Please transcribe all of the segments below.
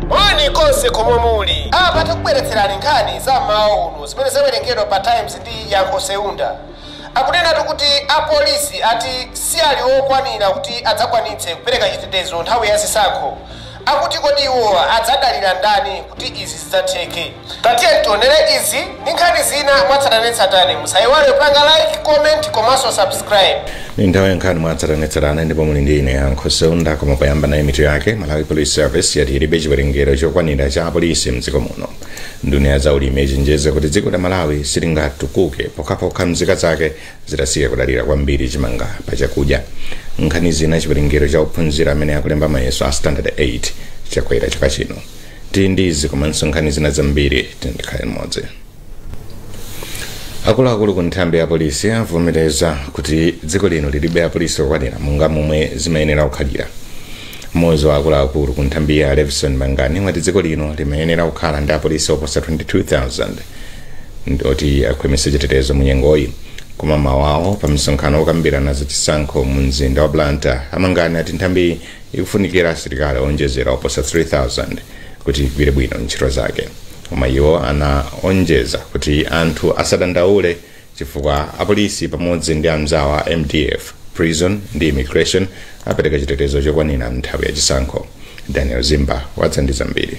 Moni konse komwe muli. Apa tikubweretserani nkhani za mmawa uno zimene zawerengedwa pa Times ndi Yankho Seunda. Akunenatu kuti apolisi ati si ali okwanira kuti adzakwanitse kupereka chitetezo nthawi ya zisankho. Akuti kodi iwo adzadalira ndani kuti izi zidzatheke? Tatiye tionere izi ndi nkhani zina mwatsatanetsatane. Musayiwale kupanga like, comment komanso subscribe. Ni nthawi ya nkhani mwatsatanetsatane ndipo muli ndi ine Yankho Seunda. Koma poyamba nayi mitu yake. Malawi Police Service yati ilibe chiwerengero chokwanira cha apolisi mdziko muno. Nduna ya zaulimi ichenjeza kuti dziko la Malawi silingatukuke pokhapokha mzika zake zitasiya kudalira kwambiri chimanga pa chakudya. Nkhani zina, chiwerengero cha ophunzira amene akulemba mayeso a Standard 8 chakwera chaka chino. Tili ndi izi komanso nkhani zina zambiri, tikhale mmodzi. Akuluakulu ku nthambi ya polisi avomereza kuti dziko lino lilibe apolisi okwanira monga momwe zimayenera kukhalira. Mmodzi wa akuluakulu ku nthambi ya Levison Mangani wati dziko lino limayenera kukhala ndi apolisi oposa 22,000 oti akhwimitse chitetezo mu nyengoyi. Koma mawu awo pa msonkhano wokambirana za chisankho mu mzinda wa Blantyre, amangani ati nthambi ikufunikira asilikali onjezera oposa 3000 kuti igwire bwino ntchito zake. Koma iwo anaonjeza kuti anthu asadandaule chifukwa apolisi pamodzi ndi anzawo a MDF, prison ndi immigration apereka chitetezo chokwanira nthawi ya chisankho. Daniel Zimba watsandiza mbiri.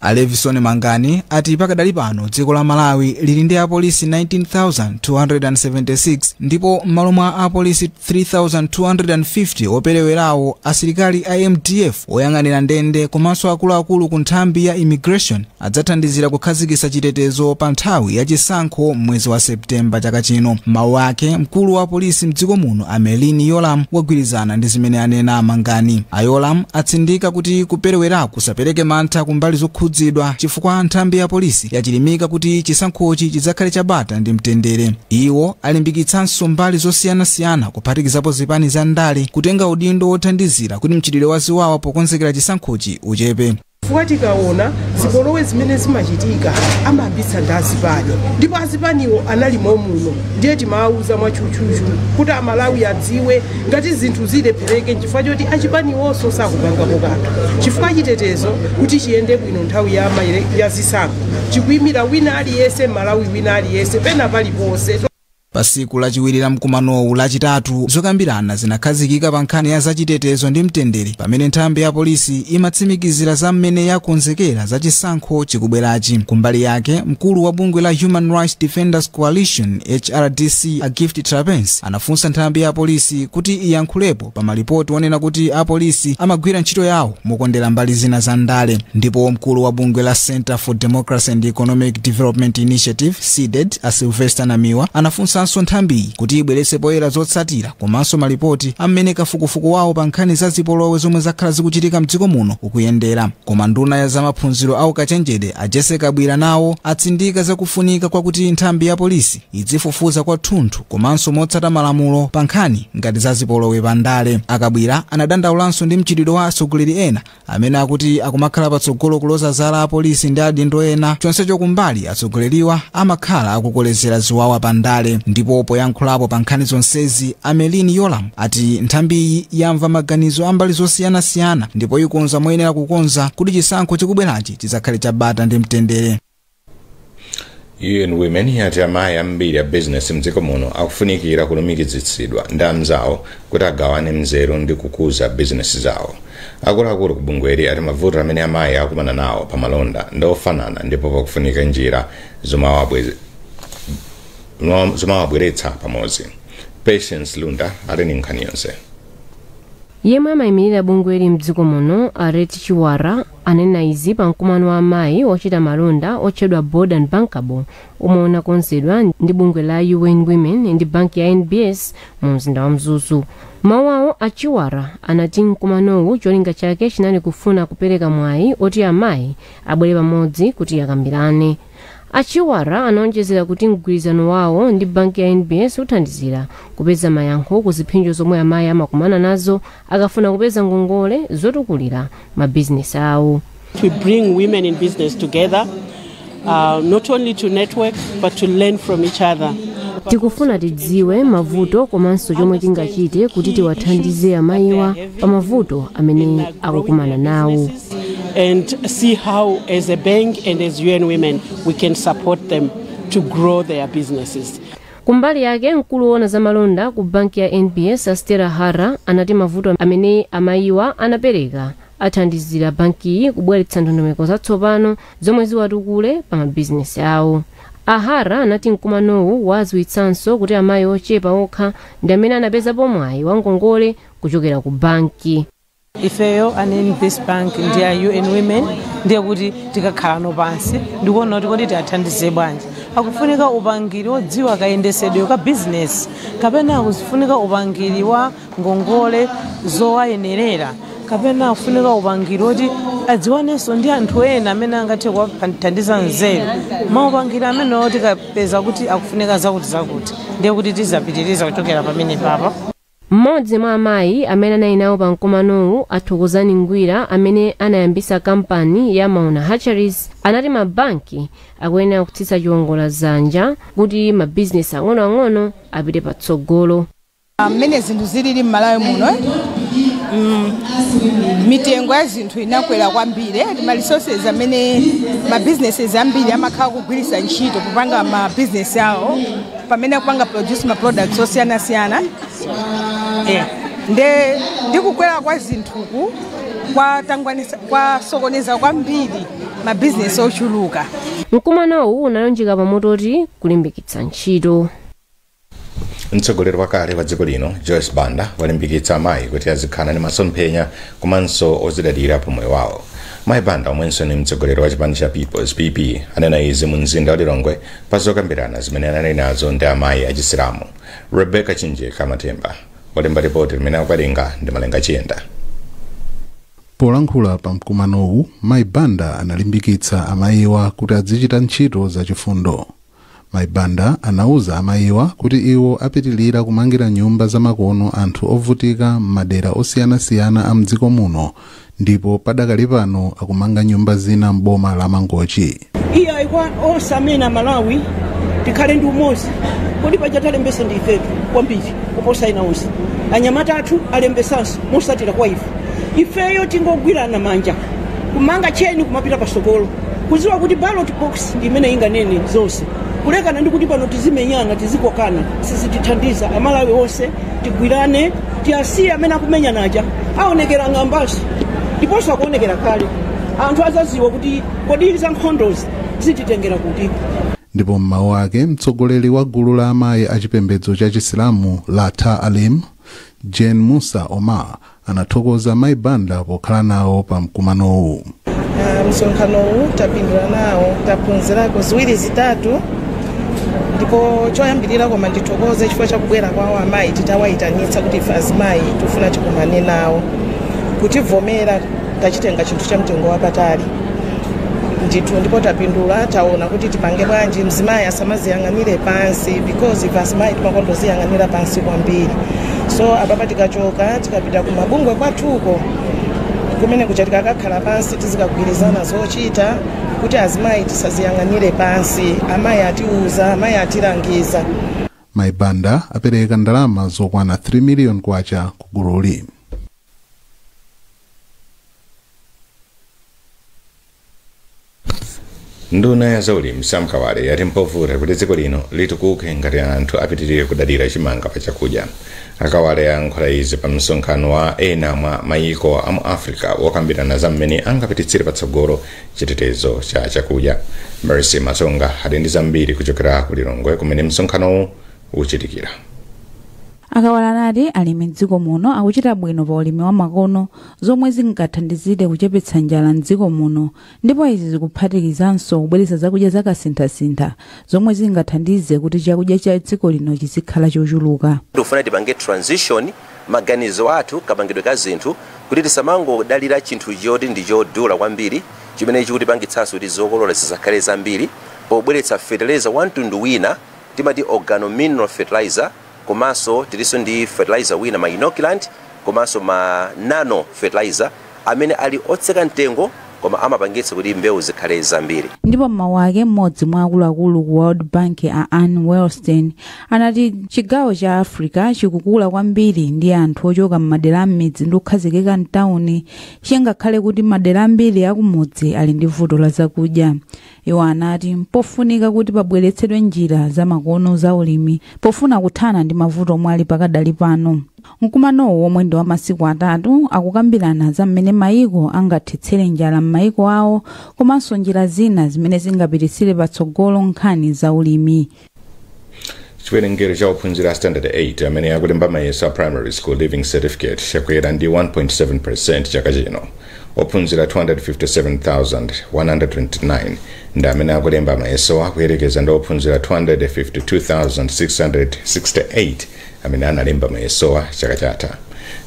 A Levison Mangani ati pakadali pano dziko la Malawi lili ndi apolisi 19,276 ndipo m'malo mwa apolisi 3,250 operewerawo, asilikali a MDF oyang'anira ndende komanso akuluakulu ku nthambi ya immigration adzathandizira kukhazikitsa chitetezo pa nthawi ya chisankho mwezi wa Septemba chaka chino. Mawu ake, mkulu wa polisi mdziko muno a Merlyne Yolamu wagwirizana ndi zimene anena Mangani. A Yolamu atsindika kuti kupereweraku kusapereke mantha kumbali zokhudzidwa chifukwa nthambi ya polisi yachilimika kuti chisankhochi chidzakhale chabata ndi mtendere. Iwo alimbikitsanso mbali zosiyanasiyana, kuphatikizapo zipani za ndale, kutenga udindo wothandizira kuti mchitidwe wa ziwawa pokonzekera chisankhochi uchepe. Chifukwa tikaona zipolowe zimene zimachitika, amayambitsa ndi azipani, ndipo azipaniwo analimo muno. Ndiye timawauza mwatchutchutchu kuti Amalawi adziwe ngati zinthu zilephereke nchifukwa choti achipaniwonso sakupangapo kanthu, chifukwa chitetezo kuti chiyende bwino nthawi ya zisankho chikuyimira wina aliyense, Malawi wina aliyense pena paliponse. Pa tsiku lachiwiri la mkumanowu Lachitatu, zokambirana zinakhazikika pa nkhani ya zachitetezo ndi mtendere, pamene nthambi ya polisi imatsimikizira za mmene yakonzekera za chisankho chikubwerachi. Kumbali yake, mkulu wa bungwe la Human Rights Defenders Coalition, HRDC, a Gift Trapence, anafunsa nthambi ya polisi kuti iyankhulepo pa malipoti onena kuti apolisi amagwira ntchito yawo mokondera mbali zina za ndale. Ndipo mkulu wa bungwe la Center for Democracy and Economic Development Initiative, CDED, a Sylvester Namiwa, anafunsanso nthambiyi kuti ibweretse poyera zotsatira komanso malipoti amene kafukufuku wawo pa nkhani za zipolowe zomwe zakhala zikuchitika mdziko muno ukuyendera. Koma nduna ya zamaphunziro a ukachenjede a Jessie Kabwila nawo atsindika zakufunika kwakuti nthambi ya polisi idzifufuza kwathunthu komanso motsata malamulo pa nkhani ngati za zipolowe pa ndale. Akabwila anadandaulanso ndi mchitidwe wa atsogoleri ena amene akuti akumakhala patsogolo kuloza zala apolisi ndi adindo ena, chonsecho kumbali atsogoleriwa amakhala akukolezera ziwawa pa ndale. Ndipo poyankhulapo pa nkhani zonsezi, a Merlyne Yolamu ati nthambiyi yamva maganizo ambali zosiyanasiyana ndipo ikonza moyenera kukonza kuti chisankho chikubwerachi chidzakhale chabata ndi mtendere. UN Women yati amayi ambiri a bizinesi mdziko muno akufunikira kulumikizitsidwa ndi anzawo kuti agawane mzeru ndi kukuza bizinesi zawo. Akuluakulu ku bungweli ati mavuto amene amayi akumana nawo pa malonda ndi ofanana ndipo pakufunika njira zomawabweretsa pamodzi. Patience Lunda ali ndi nkhani yonse. Yemwe amayimirira bungweli mdziko muno, Aret Chiwara, anena izi pa mkumano wa amayi ochita malonda otchedwa Bold and Bankable omwe unakonzedwa ndi bungwe la UN Women ndi banki ya NBS mu mzinda wa Mzuzu. Mawu awo, achiwara anati mkumanowu cholinga chake chinali kufuna kupereka mwayi oti amayi abwere pamodzi kuti akambirane. Achiwara anaonjezera kuti mgwirizano wawo ndi banki ya NBS uthandizira kupeza mayankho ku ziphinjo zomwe amayi amakumana nazo akafuna kupeza ngongole zotukulira mabizinesi awo. We bring women in business together, not only to network, but to learn from each other. Tikufuna tidziwe mavuto komanso chomwe tingachite kuti tiwathandize amayiwa pa mavuto amene akukumana nawo. And see how, as a bank and as UN Women, we can support them to grow their businesses. Kumbali yake, mkulu woona za malonda ku banki ya NBS, Astera Hara, anati mavuto amene amayiwa anapereka athandizira bankiyi kubweretsa ndondomeko zatsopano zomwe ziwatukule pa mabizinesi awo. Ahara anati mkumanowu waziwitsanso kuti amayi ochepa okha ndi amene anapezapo mwayi wa ngongole kuchokera ku banki. Ifeyo a NBS Bank ndi a UN Women, ndiye kuti tikakhala pansi ndikuona kuti kodi tiathandize bwanji. Akufunika upangiri wodziwa kayendesedwe ka bizinesi, kapena akufunika upangiri wa ngongole zowayenerera, kapena akufunika upangiri woti adziwanenso ndi anthu ena amene angathe kuwathandiza nzeru. Maupangiri amenewo tikapeza kuti akufunika zakuti zakuti, ndiye kuti tizapitiriza kuchokera pamene papa. Mmodzi mwa amayi amene anali nawo pa mkumanowu, Athokozani Ngwira, amene anayambisa kampani ya Mauna Hatcheries, anati mabanki akuyenera kutsitsa chiwongoladzanja kuti mabizinesi ang'onoang'ono apite patsogolo. Mmene zinthu zilili m'Malawi muno, mitengo ya zinthu inakwera kwambiri. Ma resources amene ma businesses ambiri amakhala kugwiritsa ntchito kupanga ma business awo pamene akupanga produce ma products osiyanasiyana, nde ndikukwera kwa zinthuku kwasokoneza kwambiri mabizinesi ochuluka. Mkumanowu unalunjika pamutu oti kulimbikitsa ntchito. Mtsogoleri wakale wa dziko lino, Joyce Banda, walimbikitsa amayi kuti azikhala ndi masomphenya komanso ozidalira pa moyo wawo. Mayi Banda, omwenso ni mtsogoleri wa chipani cha People's, PP, anena izi mu mzinda wa Lilongwe pa zokambirana zimene anali nazo ndi amayi achisilamu. Rebecca Chinjeka Matemba walemba ripoti limene akuwerenga ndi Malenga Chiyenda. Polankhula pa mkumanowu, Mayi Banda analimbikitsa amayiwa kuti azichita ntchito zachifundo. Mayi Banda anauza amayiwa kuti iwo apitilira kumangira nyumba zamakono anthu ovutika m'madera osiyanasiyana a mdziko muno, ndipo padakali pano akumanga nyumba zina m'boma la Mangochi. Iya, kwa onse amene Amalawi tikhale ndi umodzi. Kodi paja talembesa ndi ifetu kwambiri kuposa ina onse? Anyamata athu alembesanso mosatira kwa ife. Ifeyo tingogwirana manja, kumanga cheni, kumapita pasogolo, kuziwa kuti ballot box ndi imene inganene zonse, kulekana ndi kuti pano tizimenyana, tizikokana, sizitithandiza. Amalawi onse tigwirane, tiyasiye amene akumenyanaja, aonekera ng'ambaso, ndiponso akuonekera kale. Anthu azaziwa kuti kodi za nkhondozi zititengera kuti. Ndipo mmawu ake, mtsogoleri wa gulu la amayi achipembedzo cha Chisilamu la Ta Alim, Jane Musa Omar, anathokoza Mayi Banda pokhala nawo pa mkumanowu. Msonkhanowu tapindula nawo, taphunzirako ziwiri zitatu. Ndipo choyambirira, koma ndithokoze chifukwa chakubwera kwawo amayi titawayitanitsa kuti ife azimayi tifuna tikumane nawo. Kutivomera, tachitenga chinthu cha mtengo wapatali ndithu, ndipo tapindula. Taona kuti tipange bwanji mzimayi asamaziyang'anire pansi, because ife azimayi timakondoziyang'anira pansi kwambiri. So apapa tikachoka, tikapita kumabungwe kwathuko kumene kuja, tikakakhala pansi, tizikagwirizana zochita kuti azimayi tisaziyang'anire pansi. Amayi atiuza, amayi atilangiza. Mayi Banda apereka ndalama zokwana 3 million kwacha ku gululi. Nduna ya zaulimi, Sam Kawale, yati mpovuta kuti dziko lino litukuke ngati anthu apitirire kudalira chimanga pa chakudya. Akawale ayankhula izi pa msonkhano wa ena mwa mayiko a mu Africa wokambirana za mmene angapititsire patsogolo chitetezo cha chakudya. Mercy Matonga ali ndi zambiri kuchokera ku Lilongwe kumene msonkhanowu uchitikira. Akawale anati alimi mdziko muno akuchita bwino pa ulimi wa makono, zomwe zingathandizire kuchepetsa njala mdziko muno, ndipo izi zikuphatikizanso kubweretsa zakudya zakasinthasintha zomwe zingathandize kuti chakudya cha dziko lino chizikhala chochuluka. Tikufuna tipange transition maganizo athu, kapangidwe ka zinthu, kuti tisamangodalira chinthu choti ndi chodula kwambiri, chimene chikutipangitsanso kuti zokolola zisakhale zambiri, pobweretsa fertilizer wa mtundu wina timati organomineral fertilizer, komanso tilinso ndi fertilizer wina, ma inoculant, komanso ma nano fertilizer amene ali otseka mtengo. koma amapangitsa kuti mbewu zikhale zambiri. Ndipo mmawu ake, mmodzi mwa akuluakulu ku World Bank, a Ann Wellstein, anati chigawo cha Africa chikukula kwambiri ndi anthu ochoka m'madera am'midzi ndi kukhazikika mtawuni, chingakhale kuti madera ambiri akumudzi ali ndi vuto la zakudya. Iwo anati mpofunika kuti pabweretsedwe njira zamakono za ulimi pofuna kuthana ndi mavuto omwe ali pakadali pano. Mkumanowu, omwe ndi wa masiku 3, akukambirana za mmene mayiko angathetsere njala m'mayiko awo komanso njira zina zimene zingapititsire patsogolo nkhani za ulimi. Chiwerengero cha ophunzira Standard 8 amene akulemba mayeso a Primary School Leaving Certificate chakwera ndi 1.7% chaka chino. Ophunzira 257,129 ndi amene akulemba mayeso, akuyerekeza ndi ophunzira 252,668 amene analemba mayesowa chaka chatha.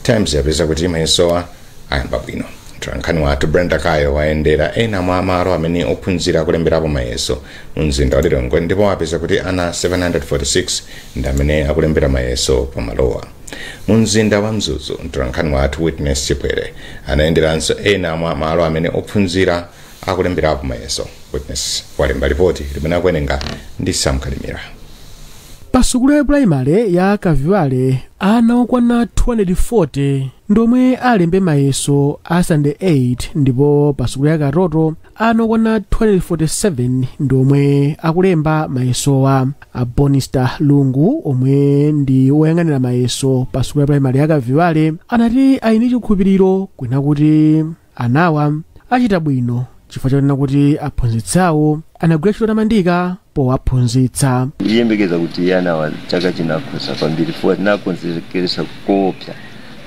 Times yapeza kuti mayesowa ayamba bwino. Mtolankhani wathu Brenda Kayo wayendera ena mwa malo amene ophunzira akulemberapo mayeso mu mzinda wa Lilongwe, ndipo wapeza kuti ana 746 ndi amene akulembera mayeso pamalowa. Mu mzinda wa Mzuzu, mtolankhani wathu Witness Chipwere anayenderanso ena mwa malo amene ophunzira akulemberapo mayeso. Witness walemba ripoti limene akuwerenga ndi Sam Kalimira. Pa sukulu ya pulaimale ya Kaviwale, ana okwana 240 ndomwe alembe mayeso a Standard 8, ndipo pa sukulu ya Katoto ana okwana 247 ndomwe akulemba mayesowa. A Bonista Lungu, omwe ndi woyang'anira mayeso pa sukulu ya pulaimale ya Kaviwale, anati ali ndi chikhulupiriro kwina kuti anawa achita bwino chifukwa chonena kuti aphunzitsi awo anagwira ntchito yotamandika powaphunzitsa. Ndiyembekeza kuti ana chaka chinakhoza kwambiri, fuwa tinakonzekeresa kuopsa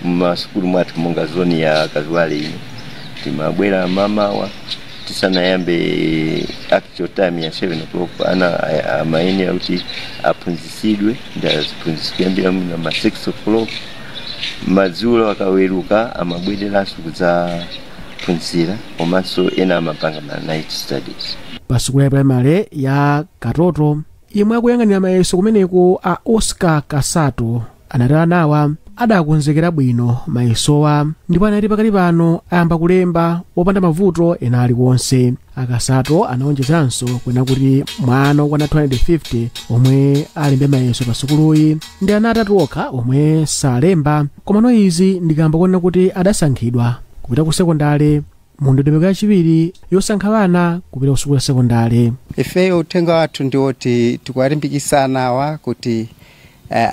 mmasukulu mwathu. Monga zone ya Kaviwale ino, timabwera mamawa tisanayambe actual time ya 7 o'clock. Ana amayenera kuti aphunzitsidwe ndi aphunzitsi kuyambira mwina ma 6 o'clock madzulo. Akaweruka amabwereranso kudzaphunzira, komanso ena amapanga ma night studies. Pa sukulu ya primary ya Katoto, yemwe akuyang'anira mayeso kumeneko, a Oscar Kasato, anati anawa adakonzekera bwino mayesowa ndipo anati pakali pano ayamba kulemba wopanda mavuto ena aliwonse. Akasato anaonjezeranso kwena kuti mwana okwana 250 omwe alembe mayeso pa sukuluyi, ndi ana atatu okha omwe salemba, komano izi ndikamba kuona kuti adasankhidwa kupita ku sekondale mu ndondomeko yachiwiri yosankha ana kupita ku sukulu ya sekondale. Ifeyo uthenga wathu ndiwoti tikuwalimbikitsa anawa kuti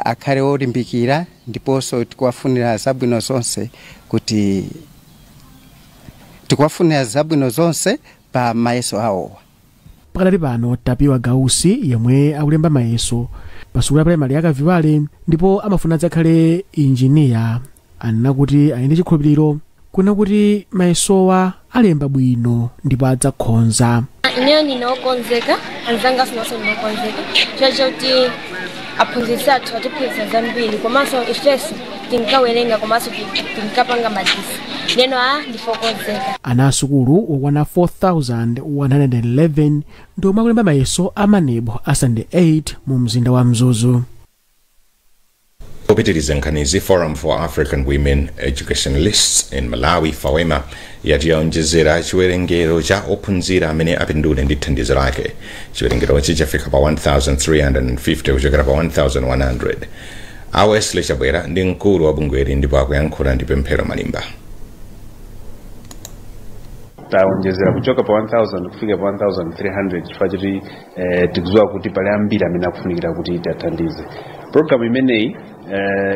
akhale olimbikira, ndiponso tikuwafunira zabwino zonse, kuti tikuwafunira zabwino zonse pa mayeso awowa. Pakadali pano, Tapiwa Gausi, yemwe akulemba mayeso pa sukulu ya primary ya Kaviwale ndipo amafuna adzakhale injiniya, anena kuti ali ndi chikhulupiriro kuna kuti mayesowa alemba bwino ndipo adzakhonza. Ineyo ndinokonzeka, anzanga sinonso ndinokonzeka, chachoti aphunzitsi athu atiphunzitsa zambiri, komanso ifenso tinkawerenga, komanso tinkapanga madisi neno a ndifokonzeka. Ana asukulu okwana 4111 ndi omwe akulemba mayeso a MANEB a Standard 8 mu mzinda wa Mzuzu. Popitiriza nkhanizi, Forum for African Women Educationalists in Malawi, FAWEMA, yati yaonjezera chiwerengero cha ophunzira amene apindule ndi thandizo lake. Chiwerengerochi chafika pa 1350 kuchokera pa 1100. A Wesley Chabwera ndi mkulu wa bungweli ndipo akuyankhula ndi Pemphero Malimba. Taonjezera kuchoka pa 1000 kufika pa 1300 chifukwa choti tikudziwa kuti pali ambiri amene akufunikira kuti tiathandize. Programu imeneyi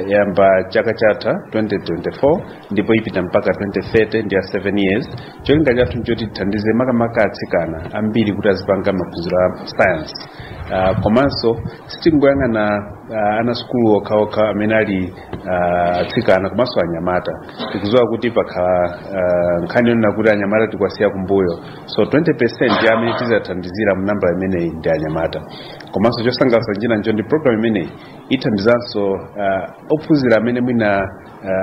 yamba chaka chatha 2024 ndipo ipita mpaka 2030, ndi ya 7 years. Cholinga chathu nchoti tithandize makamaka atsikana ambiri kuti azipanga maphunziro a science, komanso sitingoyang'ana ana sukulu okhaokha amene ali atsikana, komanso anyamata. Tikudziwa kuti pakhala nkhani yonena kuti anyamata tikuwasiya kumbuyo, so 20% ya amene tizathandizira mu nambala imeneyi ndi anyamata. Komanso chosangalatsa njina ncho ndi program imeneyi ithandizanso ophunzira amene mwina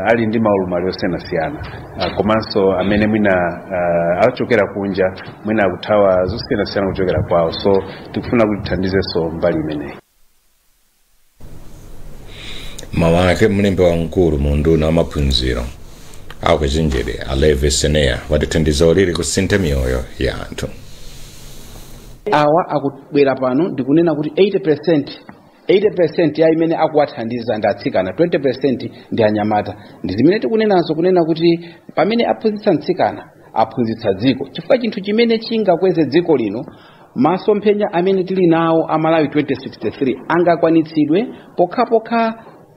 ali ndi maulumali osiyanasiyana, komanso amene mwina achokera kunja, mwina akuthawa zosiyanasiyana kuchokera kwawo, so tikufuna kuti tithandizenso mbali imeneyi. Mawu ake, mlembi wamkulu mu unduna wa maphunziro Aukachenjede a Levi Senea wati thandizo lili kusintha miyoyo ya anthu. Awa akubwera pano ndikunena kuti 80% ya imene akuwathandiza ndi atsikana, 20% ndi anyamata. Ndi zimene tikunenazo, kunena kuti pamene aphunzitsa mtsikana, aphunzitsa dziko, chifukwa chinthu chimene chingakweze dziko lino, masomphenya amene tili nawo a Malawi 2063 angakwanitsidwe pokhapokha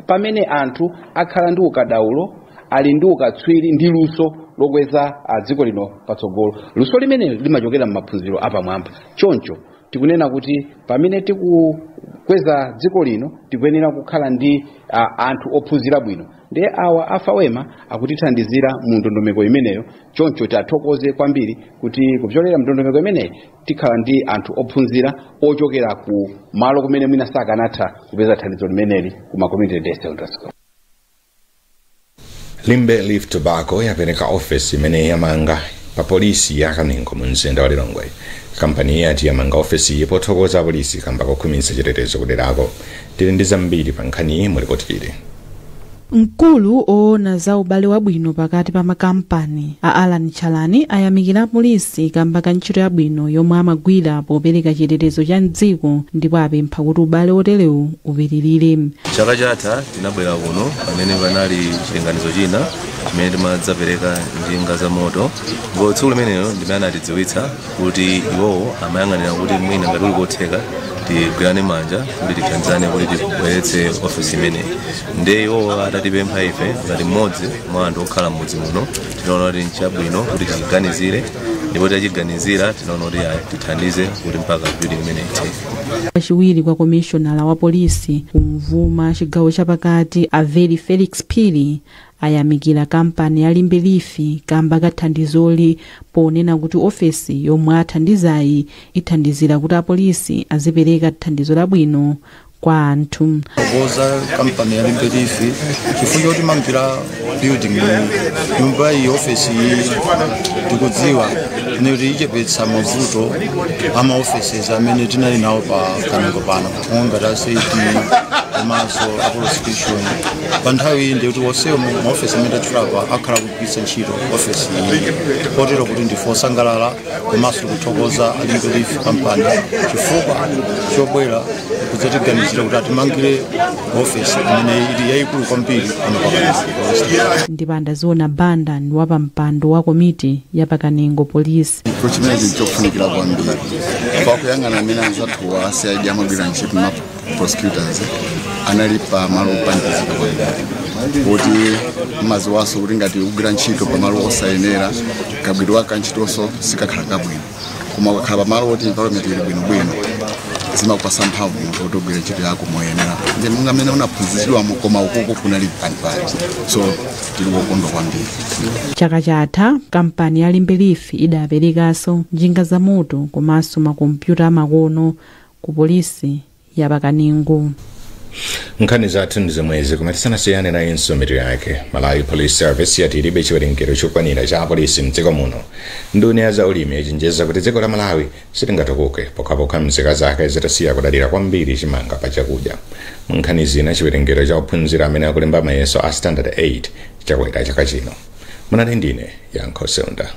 pamene anthu akhala ndi ukadaulo, ali ndi ukatswiri ndi luso lokweza dziko lino patsogolo. Luso limeneli limachokera m'maphunziro apamwamba. Choncho tikunena kuti pamene tikukweza dziko lino, tikuyenera kukhala ndi anthu ophunzira bwino. Ndiye awa a FAWEMA akutithandizira mu ndondomeko imeneyo. Choncho tiathokoze kwambiri kuti kupyolera ndondomeko imeneyi tikhala ndi anthu ophunzira ochokera ku malo kumene mwina sakanatha kupeza thandizo limeneli, ku ma community day secondary school. Limbe Leaf Tobacco yapereka ofesi imene yamanga pa polisi ya Kanengo mu mzinda wa Lilongwe. Kampani yati yamanga ofesi pothokoza polisi kamba kokhwimitsa chitetezo kuderako. Tili ndi zambiri pa nkhaniyi mu ripoti ili. Mkulu oona za ubale wabwino pakati pa makampani a Alan Chalani ayamikira polisi kamba ka ntchito yabwino yomwe amagwira popereka chitetezo cha mdziko, ndipo apempha kuti ubale oterewu upitirire. Chaka chatha tinabwera kuno pamene panali chilinganizo china chimene timadzapereka njinga za moto, ndipo tsiku limenelo ndimene anatidziwitsa kuti iwowo amayang'anira kuti mwina ngati uli kotheka tigwirane manja kuti tithandizane kuti tibweretse ofisi imeneyi. Ndiye iwowo atatipempha ife ngati mmodzi mwa anthu okhala m'mudzi muno, tinaona kuti nchabwino kuti tichiganizire, ndipo tachiganizira tinaona kuti ayi, tithandize kuti mpaka building imeneyi itheke. Wachiwiri kwa komishonala wa polisi kumvuma chigawo chapakati Averi Felix Phiri ayamikira kampani ya Limbe Leaf kamba ka thandizoli, ponena kuti ofesi yomwe athandizayi ithandizira kuti apolisi azipereka thandizo labwino kwa anthu. Kukoza kampani ya Limbe Leaf chifukwa choti mangira building nyumba iyi, ofesi iyi, tikudziwa kuti ichepetsa mavuto ama offices amene tinali nawo pa Kanengo pano, monga ta CID komanso a prosecution. Pa nthawi iyi ndikuti onsewo maofesi amene tatchulapa akhala kugwiritsa ntchito ofesi iyi, kotero kuti ndife osangalala komanso kuthokoza a Limbe Leaf company chifukwa chobwera kudzatiganizira kuti atimangire ofesi imene ili yayikulu kwambiri pano pa Kanengo. Ndipo Andaziona Banda ndi wapampando wa komiti ya pakanengo polisi. Chimene chofunikira kwambiri pakuyang'ana amene anzathu wa CID amagwira ntchito, ma prosecutors anali pa malo opanikizika kwambiri, kuti maziwaso kuti ngati kugwira ntchito pamalo osayenera, kagwiridwe ka ntchitonso sikakhala kabwino. Koma ukakhala pamalo oti environment ili bwinobwino, zimakupasa mphamvu munthu kuti ugwire ntchito yako moyenera, ndi monga amene unaphunzitsidwamo. Koma ukoko kunali panipani, so tili wokondwa kwambiri. Chaka chatha kampani ya Limbe Leaf idaperekanso njinga za moto komanso makompyuta amakono ku polisi ya pakanengo. Nkhani zathu ndi zomwezi, koma tisanasiyane nayinso mitu yake. Malawi Police Service yati ilibe chiwerengero chokwanira cha apolisi mdziko muno. Nduna ya zaulimi yachenjeza kuti dziko la Malawi silingatukuke pokhapokha mzika zake zitasiya kudalira kwambiri chimanga pa chakudya. Mu nkhani zina, chiwerengero cha ophunzira amene akulemba mayeso a standard 8 chakwera chaka chino. Munali ndine Yankho Seunda.